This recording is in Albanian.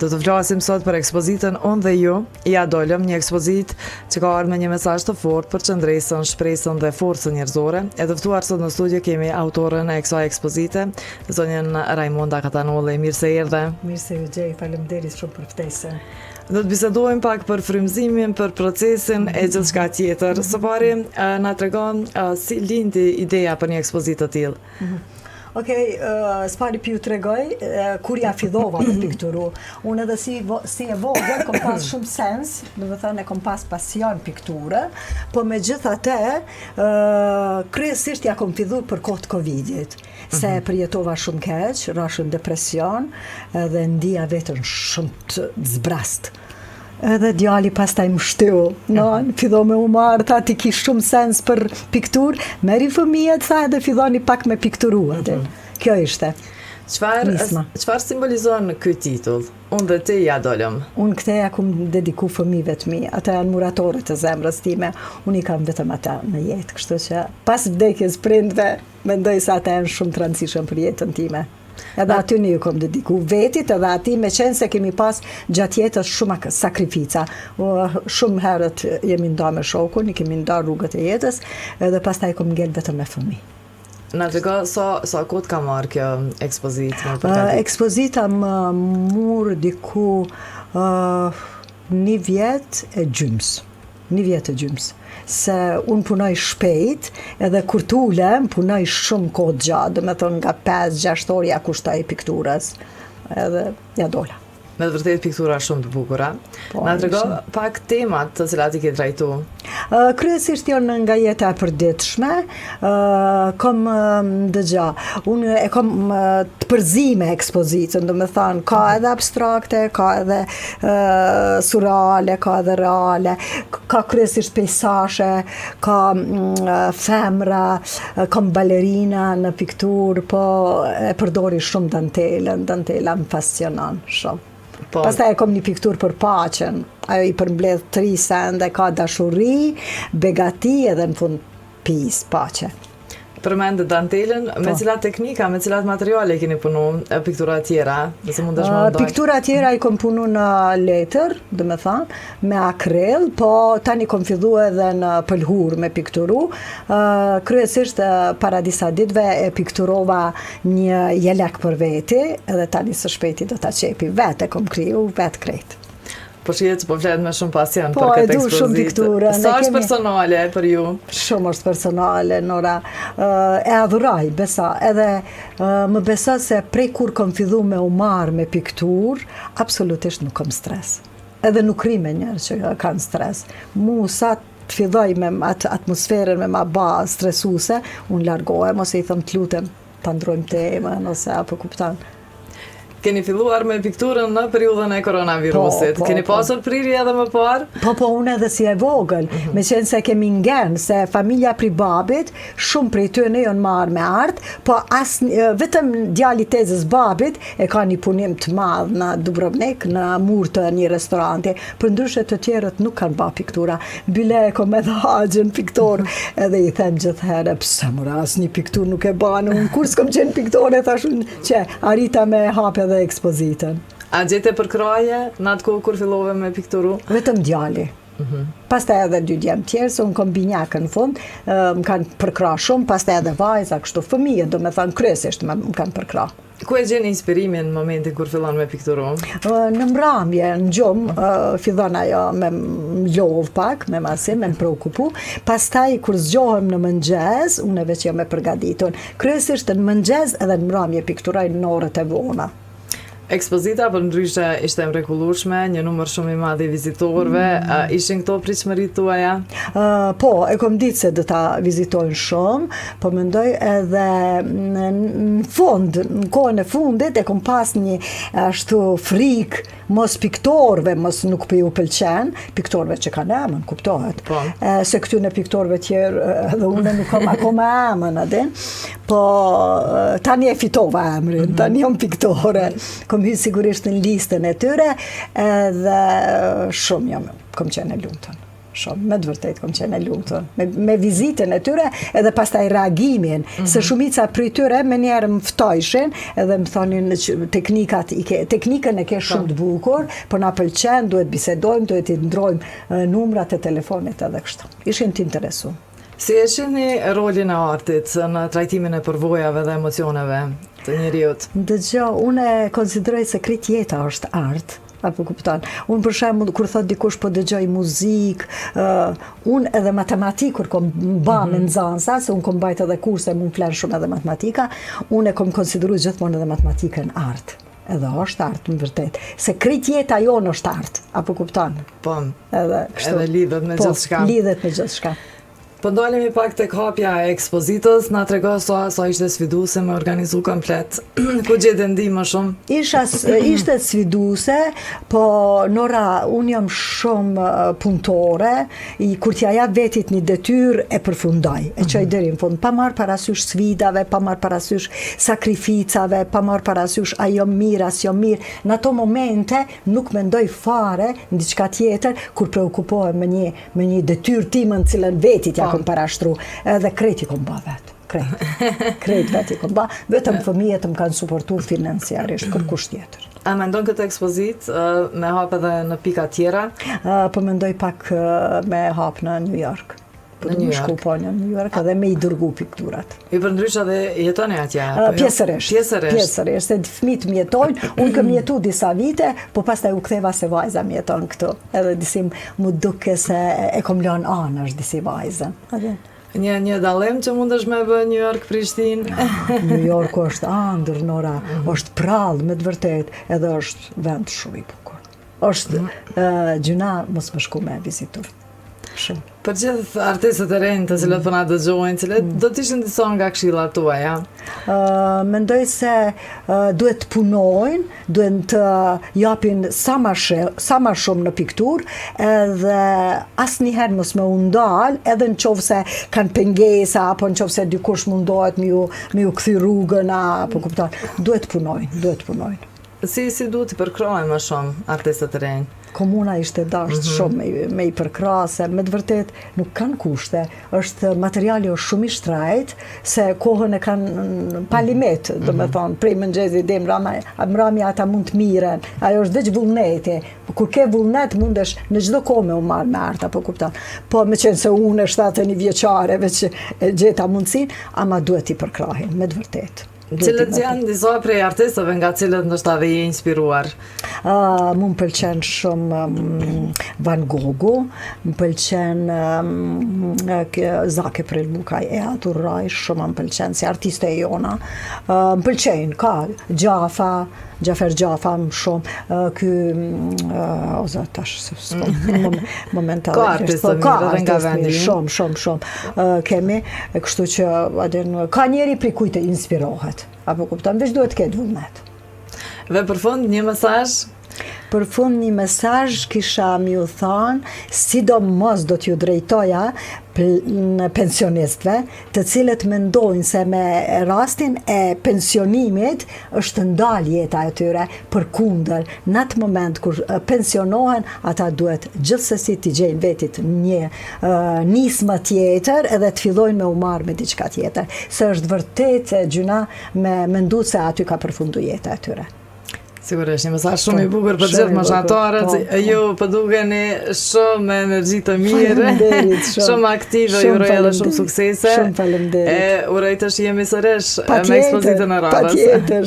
Do të flasim sot për ekspozitën Unë dhe ju, ia dolëm, një ekspozitë që ka ardhur me një mesazh të fortë për qëndresën, shpresën dhe forcën njerëzore. E të ftuar sot në studio kemi autoren e kësaj ekspozite, zonjën Raimonda Katanolli. Mirë se erdhe. Mirë se ju gjej, faleminderit shumë për ftesën. Do të bisedojmë pak për frymëzimin, për procesin e gjithçka tjetër. Së pari, na trego si lindi ideja për një ekspozitë të tillë. Mhm. Okej, okay, uh, s'pari p'ju tregoj, uh, kur ja fillova me pikturu. Unë edhe si, si e vogël, kom pas shumë sens, domethënë e kom pas pasion pikturën, po megjithatë, uh, kryesisht ja kom fillu për kohë të Covidit, se mm -hmm. përjetova shumë keq, rashë në depresion, edhe ndija veten shumë të zbrast. Edhe djali pastaj më shtyu, non, fillo me u marrë, tha ti ki shumë sens për pikturë, merri fëmijët, tha edhe filloni pak me pikturu atë. Mm -hmm. Kjo ishte. Çfarë çfarë simbolizon ky titull? Unë dhe ti ia dolëm. Unë këtë ja kum dediku fëmijëve të mi. Ata janë muratorët e zemrës time. Unë i kam vetëm ata në jetë, kështu që pas vdekjes prindve, mendoj se ata janë shumë të rëndësishëm për jetën time. Edhe atyne ju kom dediku vetit edhe atij meqenëse kemi pas gjatë jetës shumë sakrifica. Shumë herët jemi nda me shokun, i kemi nda rrugët e jetës edhe pastaj kom ngel vetëm me fëmijë. Na trego sa sa kohë të ka marrë kjo ekspozitë me përgatit? Ekspozita më mur diku uh, një vjet e gjymsë. Një vjet e gjymsë. Se unë punoj shpejt, edhe kur të ulem, punoj shumë kohë të gjatë, domethënë nga 5-6 orë ja kushtoj pikturës, edhe ja dola. Me të vërtetë piktura shumë të bukura. Po, Na trego pak temat të cilat i ke trajtu. Uh, kryesisht janë nga jeta e përditshme, uh, kom dëgja, unë e kom të përzime ekspozitën, domethënë, ka mhm. edhe abstrakte, ka edhe surreale, ka edhe reale, ka kryesisht pejsazhe, ka mm, femra, kam balerina në pikturë, po e përdori shumë dantelën, dantela më fascinon shumë. Po. Pastaj e kom një pikturë për paqen, ajo i përmbledh tri sende, ka dashuri, begati edhe në fund peace, paqe. Përmende dantelën, me po. cilat teknika, me cilat materiale keni punu piktura tjera, nëse mundesh me ndalë? Piktura tjera i kom punu në letër, domethanë, me akrel, po tani kom fillu edhe në pëlhurë me pikturu. Kryesisht para disa ditëve e pikturova një jelek për veti, edhe tani së shpejti do ta qepi vetë, e kom kriju vetë krejt. Po shihet që po flet me shumë pasion po, për këtë ekspozitë. Po, e du shumë pikturën. Sa është kemi... personale për ju? Shumë është personale, Nora. E adhuroj, besa. Edhe më beso se prej kur kom fillu me u marrë me pikturë, absolutisht nuk kom stres. Edhe nuk rri me njerëz që kanë stres. Mu sa të filloj me atë atmosferën me ma ba stresuse, unë largohem ose i them të lutem ta ndrojmë temën ose apo kupton. Keni filluar me pikturën në periudhën e koronavirusit. Po, po, Keni po. pasur prirje edhe më parë? Po, po, unë edhe si e vogël, mm -hmm. meqenëse kemi ngen, se familja prej babit, shumë prej tyne janë marrë me art, po as, vetëm djali tezës babit e ka një punim të madh në Dubrovnik, në mur të një restoranti, përndryshe të tjerët nuk kanë ba piktura. Bile e kom edhe axhën piktor, edhe i them gjithëherë, pse more asnjë pikturë nuk e banë, unë kur s'kom qenë piktore, thash unë, Që arrita me hap edhe ekspozitën. A gjete përkrahje në atë kohë kur fillove me pikturu? Vetëm djali. Mm -hmm. Pastaj edhe dy djem tjerë, se unë kom binjakë në fund, më kanë përkrah shumë, pastaj edhe vajza, kështu fëmijët, domethënë kryesisht më, më kanë përkrah. Ku e gjen inspirimin në momentin kur fillon me pikturu? Në mramje, në gjumë, fillon ajo me më lodh pak, me ma si, me më preokupu. Pastaj, kur zgjohem në mëngjes, unë veç jam e përgatitun. Kryesisht në mëngjes edhe në mramje pikturoj në orët e vona. Ekspozita përndryshe ishte e mrekullueshme, një numër shumë i madh i vizitorëve. Mm. Ishin këto pritshmëritë tuaja? Uh, po, e kom ditë se do ta vizitojnë shumë, po mendoj edhe në, në fund, në kohën e fundit e kom pas një ashtu frikë mos piktorëve, mos nuk po ju pëlqen, piktorëve që kanë emën, kuptohet. Po. E, se këtyne piktorëve tjerë, edhe unë nuk kam akoma emën, a din? Po, tani e fitova emrin, mm -hmm. tani jam piktore. Kom hy sigurisht në listën e tyre, edhe shumë jam, kom qenë e lumtun. Shumë, me të vërtetë kom qenë e lumtur. Me, me vizitën e tyre edhe pastaj reagimin, mm -hmm. se shumica prej tyre menjëherë më ftojshin edhe më thonin që teknikat i ke, teknikën e ke shumë të bukur, po na pëlqen, duhet bisedojmë, duhet i ndrojmë numrat e telefonit edhe kështu. Ishin të interesu. Si e shihni rolin e artit në trajtimin e përvojave dhe emocioneve të njeriut? Dëgjo, unë e konsideroj se krejt jeta është art. A po kupton? Unë për shembull kur thot dikush po dëgjoj muzikë, uh, unë edhe matematikë kur kom ba mm -hmm. me nxansa, se unë kom bajt edhe kurse, mu m'flen shumë edhe matematika, unë e kom konsideru gjithmonë edhe matematikën art. Edhe është art në vërtet. Se krejt jeta jonë është art. A po kupton? Po. Edhe kështu. Edhe lidhet me po, gjithçka. Lidhet me gjithçka. Po ndalemi pak tek hapja e ekspozitës, na trego sa sa ishte sfiduese me organizu komplet. Ku gjete ndihmë më shumë? Isha ishte sfiduese, po Nora, unë jam shumë punëtore, i kur t'ja jap vetit një detyrë e përfundoj, e çoj mhm. deri në fund, pa marr parasysh sfidave, pa marr parasysh sakrificave, pa marr parasysh a jam mirë, a s'jam mirë. Në ato momente nuk mendoj fare në diçka tjetër kur preokupohem me një me një detyrë timen të cilën vetit ja po. kom parashtru, edhe krejt i kom ba vet. Krejt. Krejt vet i kom ba. Vetëm fëmijët më kanë suportu financiarisht, kërkush tjetër. A mendon këtë ekspozitë me hap edhe në pika tjera? Po mendoj pak me hap në New York. Po në New York. Po në New York edhe me i dërgu pikturat. Ju përndryshe edhe jetoni atje? Uh, jo? Pjesërisht. Pjesërisht. Pjesërisht, se fëmijët më jetojnë, unë kam jetu disa vite, po pastaj u ktheva se vajza më jeton këtu. Edhe disi m'u duke se e kom lënë anash disi vajzën. A Një një dallim që mundesh me bë New York Prishtinë. New York është andërr Nora, mm -hmm. është prallë me të vërtetë, edhe është vend shumë i bukur. Është mm -hmm. uh, gjynah mos me shku me vizitu. Shumë. Për gjithë artistët e rinj të cilët mm. po na dëgjojnë, cilët mm. do të ishin disa nga këshillat tuaja? Uh, mendoj se uh, duhet të punojnë, duhet të japin sa ma, she, sa ma shumë në pikturë, edhe asnjëherë mos me u ndal, edhe në qoftë se kanë pengesa, apo në qoftë se dikush mundohet me ju, me ju kthy rrugën, apo kupton, duhet të punojnë, duhet të punojnë. Si si duhet t'i përkrahim më shumë artistët e rinj? Komuna ishte dashtë mm -hmm. shumë me, me i përkrah, se me të vërtet nuk kanë kushte, është materiali është shumë i shtrajt, se kohën e kanë pa limit, mm -hmm. domethonë, prej mëngjezit deri mramje, mramje ata mund të mirren, ajo është veç vullneti, kur ke vullnet mundesh në çdo kohë me u marrë me art, apo kupton. Po me qenë se unë 71 vjeçare, veç e gjeta mundësinë, ama duhet t'i përkrahim, me të vërtetë. Cilët janë disa prej artistëve nga cilët ndoshta dhe je inspiruar? Uh, mu më pëlqen shumë um, Van Goghu, më pëlqen um, Zake Prelvukaj, e adhuroj, shumë më pëlqen si artiste e jona. Uh, më pëlqen, ka Xhafa, Xhafer Xhafa më shumë, uh, ky, uh, o zot, tash, s'po, momentalisht. Ka artistë po, ka mirë nga vendi. Shumë, shumë, shumë. Uh, kemi, kështu që, adin, ka njeri prej kujt të inspirohet. Apo kupton, veç duhet të ketë vullnet. Dhe për fund një mesazh Për fund një mesazh kisha me ju thanë, sidomos do t'ju drejtoja në pensionistëve, të cilët mendojnë se me rastin e pensionimit është ndalë jeta e tyre, përkundër, në atë moment kur pensionohen, ata duhet gjithsesi t'i gjejnë vetit një nismë tjetër edhe të fillojnë me u marrë me diçka tjetër, se është vërtet gjynah me mendu se aty ka përfundu jeta e tyre. Sigurisht, një mesazh shumë i po, bukur për gjithë moshatarët. Po, po. Ju po dukeni shumë me energji të mirë, shumë aktive, ju uroj edhe shumë suksese. Shumë faleminderit. E uroj të shihemi sërish me ekspozitën e radhës. Patjetër.